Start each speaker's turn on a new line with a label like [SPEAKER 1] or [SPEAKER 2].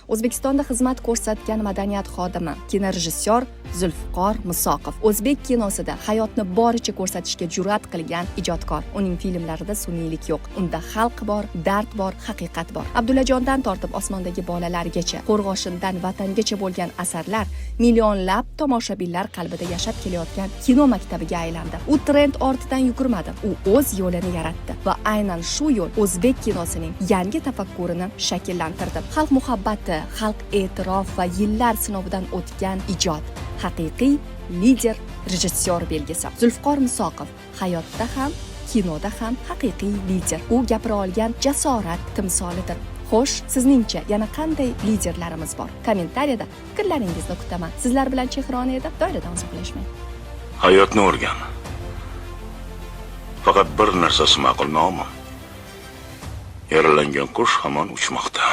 [SPEAKER 1] O'zbekistonda xizmat ko'rsatgan madaniyat xodimi, kinorejissyor Zulfiqor Musoqov o'zbek kinosida hayotni boricha ko'rsatishga jur'at qilgan ijodkor. Uning filmlarida sun'iylik yo'q. Unda xalq bor, dard bor, haqiqat bor. Abdullajondan tortib Osmondagi bolalargacha, Qo'rg'oshindan Vatangacha bo'lgan asarlar millionlab tomoshabinlar qalbida yashab kelayotgan kino maktabiga aylandi. U trend ortidan yugurmadi. U o'z yo'lini yaratdi va aynan shu yo'l o'zbek kinosining yangi tafakkurini shakllantirdi. Xalq muhabbati, xalq e'tirof va yillar sinovidan o'tgan ijod, haqiqiy lider rejissyor belgisi. Zulfiqor Musoqov hayotda ham, kinoda ham haqiqiy lider. U gapira olgan jasorat timsolidir. Xo'sh, sizningcha yana qanday liderlarimiz bor? Kommentariyada fikrlaringizni kutaman. Sizlar bilan Chehrona edi. Doiradan uzoqlashmang.
[SPEAKER 2] Hayotni o'rgan. Faqat bir narsasi ma'qul nomim. Yaralangan qush hamon uchmoqda.